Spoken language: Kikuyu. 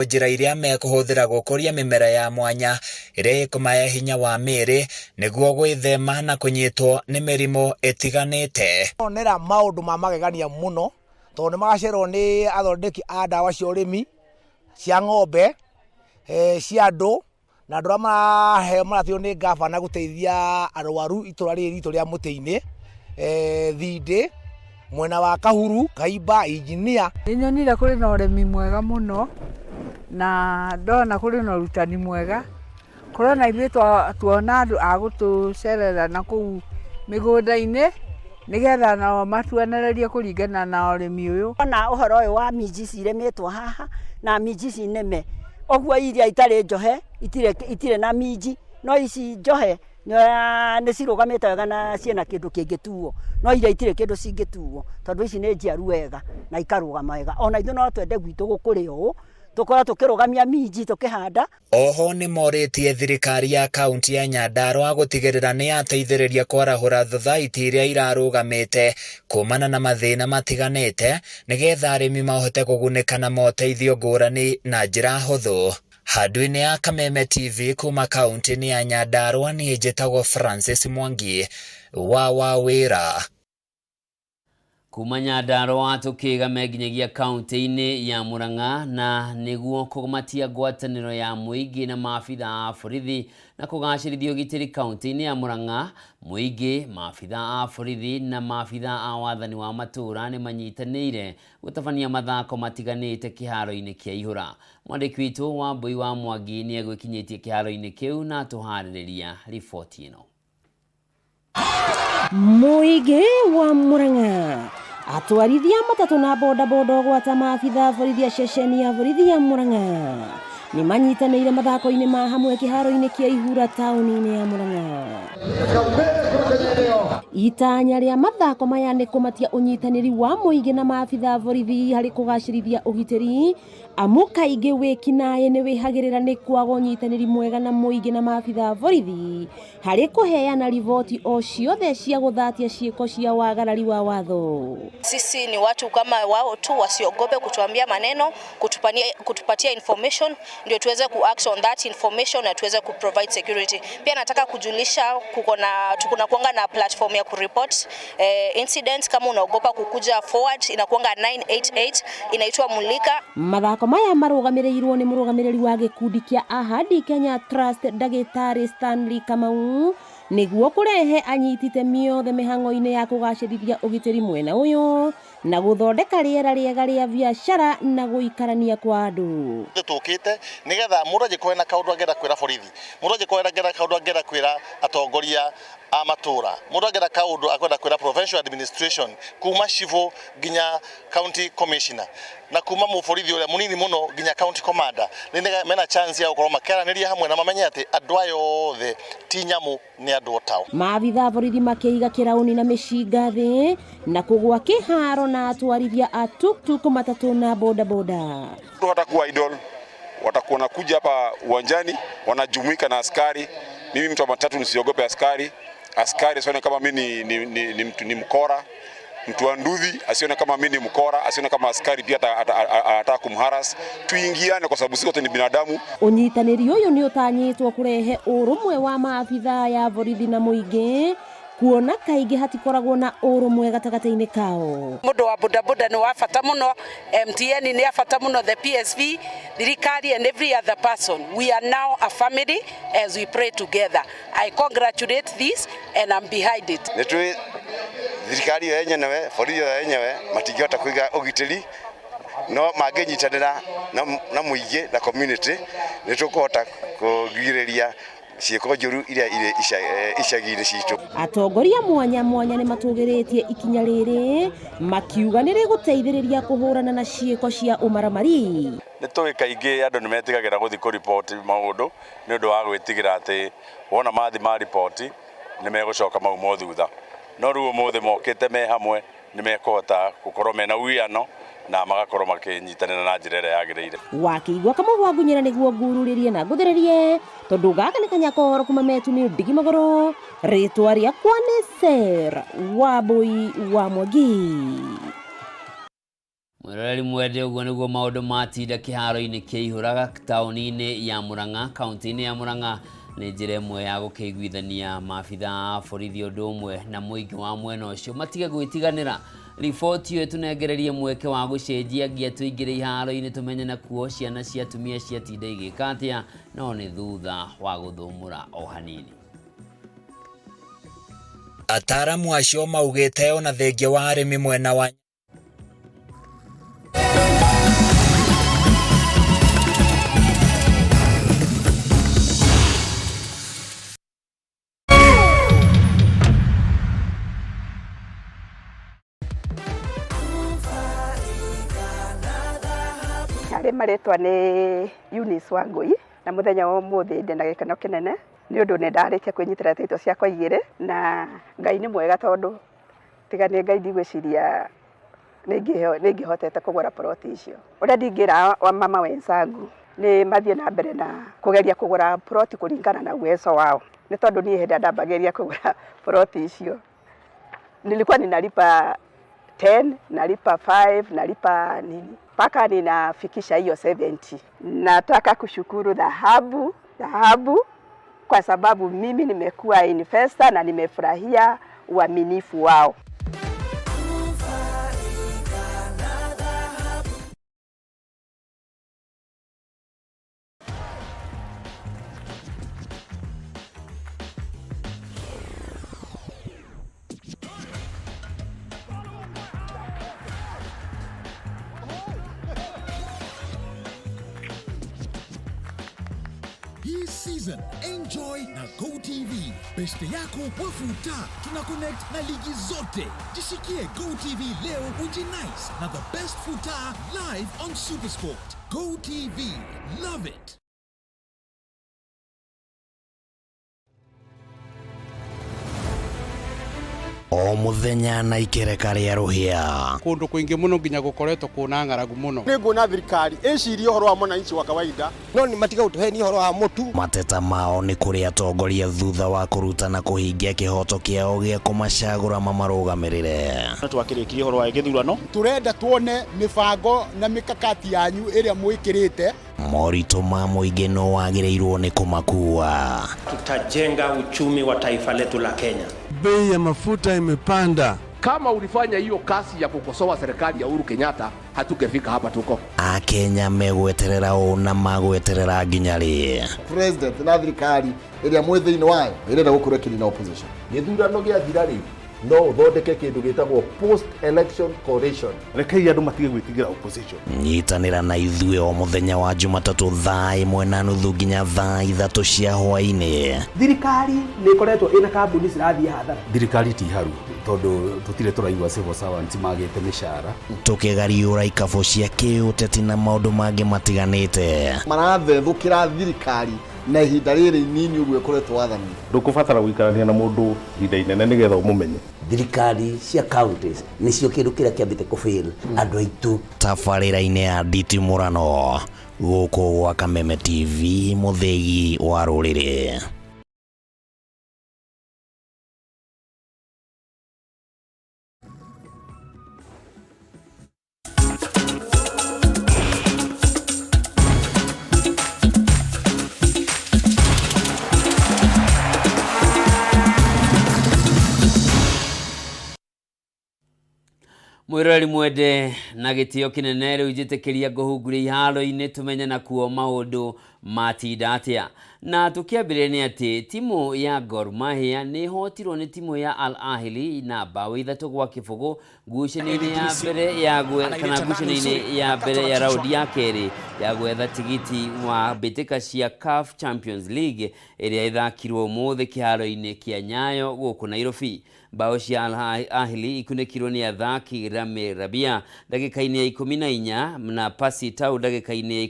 Njĩra iria mekũhũthĩra gũkũria mĩmera ya mwanya ĩrĩa ĩkũmahe hinya wa mĩĩrĩ nĩguo gwĩthema na kũnyitwo nĩ mĩrimũ ĩtiganĩte. Onera maũndũ ma magegania mũno tondũ nĩ magacererwo nĩ athondeki a ndawa cia ũrĩmi, cia ng'ombe, cia andũ na andũ arĩa maraheo marateithio nĩ ngabana gũteithia arwaru itũra rĩrĩ ritũ rĩa Mũtĩ-inĩ, Thindĩ, mwena wa Kahuru, Kaimba, Engineer. Nĩ nyonire kũrĩ na ũrĩmi mwega mũno, na ndona kũrĩ na ũrutani mwega, kũrona ithuĩ tuona andũ a gũtũcerera na kũu mĩgũnda-inĩ, nĩgetha nao matuonererie kũringana na ũrĩmi ũyũ. Ndona ũhoro ũyũ wa minji ici irĩmĩtwo haha, na minji ici nĩme, ũguo iria itarĩ njohe itirĩ na minji, no ici njohe nĩ cirũgamĩte wega na ciĩna kĩndũ kĩngĩtuo, no iria itirĩ kĩndũ cingĩtuo, tondũ ici nĩ njiaru wega na ikarũgama wega. Ona ithuĩ no twende gwitũ gũkũre ũũ, tũkorwo tũkĩrũgamia minji tũkĩhanda. Oho nĩmorĩtie thirikari ya kaunti ya Nyandarua gũtigĩrĩra nĩyateithĩrĩria kwarahũra thothaitĩ iria irarũgamĩte kumana na mathĩna matiganĩte nĩgetha arĩmi mahote kũgunĩka na moteithio ngũrani na njĩra hũthũ. Handũ-inĩ ya Kameme TV kuma kaunti-inĩ ya Nyandarua niĩ njĩtagwo Francis Mwangi wa Wawĩra. Kuma Nyandarũa tũkĩgame nginyagia kaunti-inĩ ya Murang'a na nĩguo kũmatia ngwatanĩro ya mũingĩ na maabitha a borithi na kũgacĩrithia ũgitĩri kaunti-inĩ ya Murang'a, mũingĩ, maabitha a borithi na maabitha a wathani wa matũũra nĩ manyitanĩire gũtabania mathako matiganĩte kĩharo-inĩ kĩa Ihũra. Mwandĩki witũ Wambũi wa Mwangi nĩ egwĩkinyĩtie kĩharo-inĩ kĩu na atũharĩrĩria riboti ĩno. Mũingĩ wa Murang'a atwarithia matatũ na bodaboda ũgwata maabitha a borithi a ceceni ya borithi ya Murang'a nĩ manyitanĩire mathako-inĩ ma hamwe kĩharo-inĩ kĩa Ihura taũni-inĩ ya Murang'a. Itanya rĩa mathako maya nĩ kũmatia ũnyitanĩri wa mũingĩ na maabitha a borithi harĩ kũgacĩrithia ũgitĩri amu kaingĩ wĩkinaĩ nĩ wĩhagĩrĩra nĩ kwaga ũnyitanĩri mwega na mũingĩ na maabitha a borithi harĩ kũheana riboti o ciothe cia gũthatia ciĩko cia wagarari wa watho. Sisi ni watu kama wao tu, wasiogope kutuambia maneno, kutupania, kutupatia information ndio tuweze ku act on that information na tuweze ku provide security. Pia nataka kujulisha kuko na tukuna kuanga na platform ya kureport incidents. Kama unaogopa kukuja forward, inakuanga 988, inaitwa Mulika. Mathako maya marũgamĩrĩirwo nĩ mũrũgamĩrĩri wa gĩkundi kĩa Ahadi Kenya Trust Ndagĩtarĩ Stanley Kamau nĩguo kũrehe anyiti itemi othe mĩhang'o-inĩ ya kũgacĩrithia ũgitĩri mwena ũyũ na gũthondeka rĩera rĩega rĩa biacara na gũikarania kwa andũ. Tũkĩte nĩgetha mũndũ angĩkorwo ena kaũndũ angĩenda kwĩra borithi, mũndũ angĩkorwo angĩenda kaũndũ angĩenda kwĩra atongoria a matũra, mũndũ angĩenda kaũndũ akwenda kwĩra provincial administration, kuma civil nginya county commissioner, na kuma mũborithi ũrĩa mũnini mũno nginya county commander, nĩ mena chance ya gũkorwo makĩaranĩria hamwe na mamenye atĩ andũ aya othe ti nyamũ, nĩ andũ o tao. Maabitha a borithi makĩiga kĩraũni na mĩcinga thĩ na kũgwa kĩharo na atwarithia a tuktuk, matatũ na bodaboda. Watakuwa idle, watakuwa wanakuja hapa uwanjani, wanajumuika na askari. Mimi mtu wa matatu nisiogope askari, askari asione kama mimi ni mtu ni mkora, mtu wa nduthi asione kama mimi ni mkora, asione kama askari pia anataka kumharass. Tuingiane kwa sababu sisi wote ni binadamu. Ũnyitanĩri ũyũ nĩ ũtanyĩtwo kũrehe ũrũmwe wa maabitha ya borithi na mũingĩ kuona kaingĩ hatikoragwo na ũrũmwe gatagatĩ-inĩ kao. Mundu wa bodaboda ni wa bata muno, MTN ni ya bata muno, the PSV, thirikari and every other person. We are now a family as we pray together. I congratulate this and I'm behind it. Nĩ tũĩ thirikari ĩyo yenyewe, borithi ĩyo yenyewe matingĩhota kũiga ũgitĩri, no mangĩnyitanĩra na mũingĩ na community nĩ tũkũhota kũgirĩrĩria ciĩko njũru iria irĩ icagi-inĩ citũ. Atongoria mwanya mwanya nĩ matũgĩrĩtie ikinya rĩrĩ makiuga nĩ rĩgũteithĩrĩria kũhũrana na ciĩko cia ũmaramari. Nĩ tũĩ kaingĩ andũ nĩ metigagĩra gũthiĩ kũriboti maũndũ nĩ ũndũ wa gwĩtigĩra atĩ wona mathi ma riboti nĩ megũcoka maumwo thutha, no rĩu ũmũthĩ mokĩte me hamwe nĩ mekũhota gũkorwo mena uwiano na magakorwo makĩnyitanĩra na njĩra ĩrĩa yagĩrĩire. Wakĩigua kamwe gwa ngunyĩra nĩguo ngururĩrie na ngũthĩrĩrie tondũ gaka nĩ kanyaka ũhoro kuma metu nĩ ndigi magũrũ. Rĩtwa rĩakwa nĩ Sarah Wambui wa Mwangi. Mwĩroreri mwende, ũguo nĩguo maũndũ matinda kĩharo-inĩ kĩa Ihũraga taũni-inĩ ya Murang'a, kaunti-inĩ ya Murang'a. Nĩ njĩra ĩmwe ya gũkĩiguithania maabitha a borithi ũndũ ũmwe na mũingĩ wa mwena ũcio matige gwĩtiganĩra. Riboti ĩyo ĩtũnengererie mweke wa gũcenjia ngia tũingĩre iharo-inĩ tũmenye nakuo ciana cia atumia ciatinda igĩka atĩa, no nĩ thutha wa gũthũmũra o hanini. Ataaramu acio maugĩte ona thengia wa arĩmi mwena wa Harĩ marĩtwa nĩ Eunice Wangũi na mũthenya wa ũmũthĩ ndĩna gĩkeno kĩnene nĩ ũndũ nĩ ndarĩkia kwĩnyitĩra title ciakwa igĩrĩ na Ngai nĩ mwega tondũ tiga nĩ Ngai ndigwĩciria nĩ ingĩhotete kũgũra plot icio. Ũrĩa ndingĩra wamama wenzangu nĩ mathiĩ na mbere na kũgeria kũgũra plot kũringana na uwezo wao, nĩ tondũ niĩ hĩndĩ ĩrĩa ndambagĩrĩria kũgũra plot icio nilikuwa ninalipa 10, nalipa 5, nalipa nini mpaka ninafikisha hiyo 70. Nataka kushukuru Dhahabu Dhahabu kwa sababu mimi nimekuwa investor na nimefurahia uaminifu wao. Hii season enjoy na GoTV. Beste yako wafuta, tuna connect na ligi zote. Jishikie GoTV leo ujinice na the best futa live on Supersport. GoTV, love it. O muthenya na ikereka rĩa rũhĩa. Kũndũ kũingĩ mũno nginya gũkoretwo kwĩna ng'aragu mũno. Nĩ nguona thirikari ĩcirie ũhoro wa mwananchi wa kawaida no nĩ matiga gũtũhenia ũhoro wa mũtu. Mateta mao nĩ kũrĩ atongoria thutha wa kũruta na kũhingia kĩhoto kĩao gĩa kũmacagũra mamarũgamĩrĩre. Twakĩrĩkirie ũhoro wa gĩthurano. Tũrenda tuone mĩbango na mikakati yanyu ĩrĩa mwĩkĩrĩte. Moritũ ma mũingĩ no wagĩrĩirwo nĩ kũmakua. Tutajenga uchumi wa taifa letu la Kenya. Bei ya mafuta imepanda. Kama ulifanya hiyo kazi ya kukosoa serikali ya Uhuru Kenyatta, hatungefika hapa tuko. Akenya megweterera ũ na magweterera nginya rĩ? President na thirikari ĩrĩa mwĩ thĩinĩ wayo ĩrenda gũkorwo ĩkĩnina opposition. Gĩthurano gĩathira rĩ, no ũthondeke kĩndũ gĩtagwo post election coalition. Rekei andũ matige gwĩtigĩra opposition. Nyitanĩra na ithuĩ o mũthenya wa Jumatatũ thaa 1:30 nginya thaa 3 cia hwaĩ-inĩ. Thirikari nĩ ĩkoretwo ĩna kambuni cirathiĩ hathara. Thirikari ti haru tondũ tũtirĩ tũraigua civil servants magĩte mĩcara. Tũkĩgariũra ikabũ cia kĩũteti na maũndũ mangĩ matiganĩte. Marathethũkĩra thirikari na ihinda rĩrĩ inini ũguo ĩkoretwo wathani. Ndũkũbatara gũikarania na mũndũ ihinda inene nĩgetha ũmũmenye. Thirikari cia counties nĩcio kĩndũ kĩrĩa kĩambĩte kũfail andũ aitũ. Tabarĩra-inĩ ya nditimũrano gũkũ gwa Kameme TV, mũthĩgi wa rũrĩrĩ. Mwĩroreri mwende na gĩtĩo kĩnene, rĩu njĩtĩkĩria ngũhunguria iharo-inĩ tũmenye nakuo maũndũ matinda atĩa. Na tũkĩambĩrĩria nĩ atĩ timu ya Gor Mahia nĩ ĩhotirwo nĩ timu ya Al Ahly na mbaũ 3-0 ngucanio-inĩ ya mbere ya kana ngucanio-inĩ ya mbere ya raundi ya kerĩ ya gwetha tigiti wa mbĩtĩka cia CAF Champions League ĩrĩa ĩthakirwo ũmũthĩ kĩharo-inĩ kĩa Nyayo gũkũ Nairobi. Mbaũ cia Al Ahly ikunĩkirwo nĩ athaki Rami Rabia ndagĩka-inĩ ya 14 na Percy Tau ndagĩka-inĩ ya